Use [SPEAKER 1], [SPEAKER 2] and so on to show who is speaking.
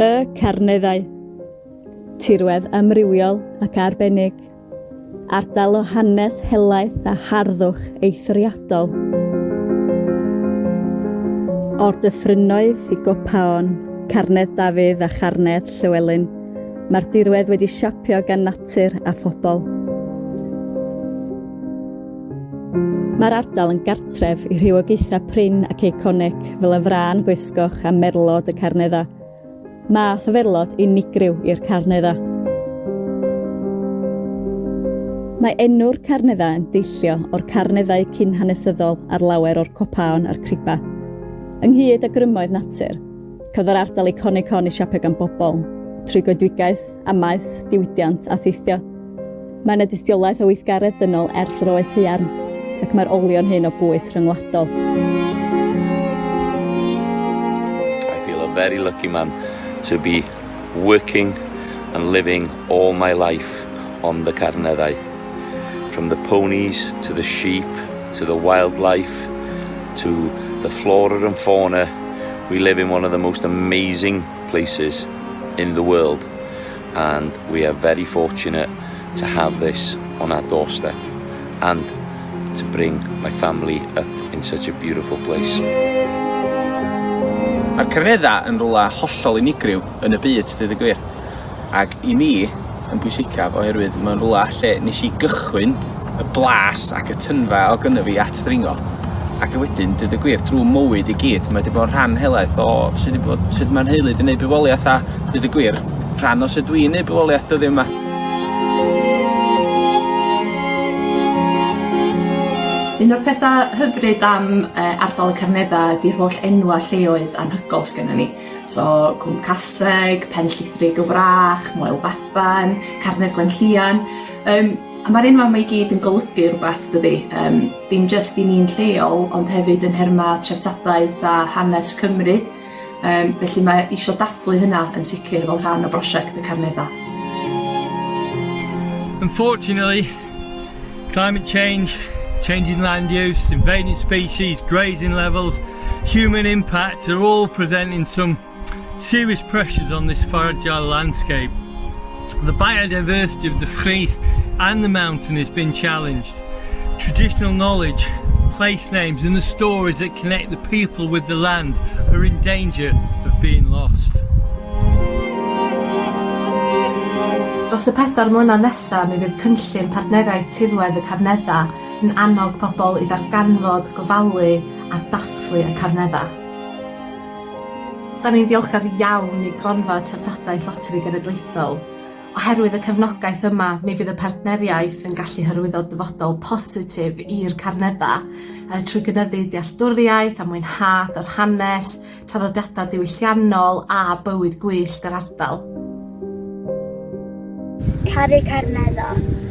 [SPEAKER 1] Y Carneddau. Tirwedd amrywiol ac arbennig. Ardal o hanes helaeth a harddwch eithriadol. O'r dyffrynnoedd i gopaon, Carnedd Dafydd a Charnedd Llywelyn, mae'r dirwedd wedi siapio gan natur a phobl. Mae'r ardal yn gartref i rhywogaethau prin ac eiconig fel y frân goesgoch a merlod y Carneddau, math o ferlod unigryw i'r Carneddau. Mae enw'r Carneddau yn deillio o'r carneddau cyn-hanesyddol ar lawer o'r copaon a'r cribau. Ynghyd â grymoedd natur, cafodd yr ardal eiconig hon ei siapio gan bobl, trwy goedwigaeth, amaeth, diwydiant a theithio. Mae yna dystiolaeth o weithgaredd dynol ers yr Oes Haearn, ac mae'r olion hyn o bwys rhyngwladol.
[SPEAKER 2] I feel a very lucky man to be working and living all my life on the Carneddau. From the ponies to the sheep to the wildlife to the flora and fauna, we live in one of the most amazing places in the world and we are very fortunate to have this on our doorstep and to bring my family up in such a beautiful place.
[SPEAKER 3] Mae'r Carneddau yn rwla hollol unigryw yn y byd, dweud y gwir. Ac i mi, yn bwysicaf, oherwydd mae'n rwla lle nes i gychwyn y blas ac y tynfa o gynno fi at ddringo. Ac wedyn, dweud y gwir, drwy mywyd i gyd, mae wedi bod yn rhan helaeth o sut, bod, sut mae'n nheulu wedi gwneud bywoliaeth a, dweud y gwir, rhan o sut dwi'n gwneud bywoliaeth dyddiau yma.
[SPEAKER 4] Un o'r pethau hyfryd am uh, ardal y Carneddau ydy'r holl enwa lleoedd anhygol sgennon ni. So Cwm Caseg, Pen Llithrig y Wrach, Moel Faban, Carnedd Gwenllian. Um, a mae'r enwa yma i gyd yn golygu rhywbeth, dydy. Um, dim jyst i ni'n lleol, ond hefyd yn nherma treftadaeth a hanes Cymru. Yym felly mae isio dathlu hynna yn sicr fel rhan o brosiect y Carneddau.
[SPEAKER 5] Unfortunately, climate change, changing land use, invading species, grazing levels, human impact are all presenting some serious pressures on this fragile landscape. The biodiversity of the Ffrith and the mountain has been challenged. Traditional knowledge, place names and the stories that connect the people with the land are in danger of being lost.
[SPEAKER 4] Dros y pedair mlynedd nesaf mi fydd cynllun partneriaeth tirwedd y Carneddau yn annog pobl i ddarganfod, gofalu a dathlu y Carneddau. Da ni'n ddiolchgar iawn i Gronfa Treftadaeth Loteri Genedlaethol Oherwydd y cefnogaeth yma, mi fydd y partneriaeth yn gallu hyrwyddo dyfodol positif i'r Carneddau yy trwy gynyddu dealltwriaeth a mwynhad o'r hanes, traddodiadau diwylliannol a bywyd gwyllt yr ardal.
[SPEAKER 6] Caru Carneddau.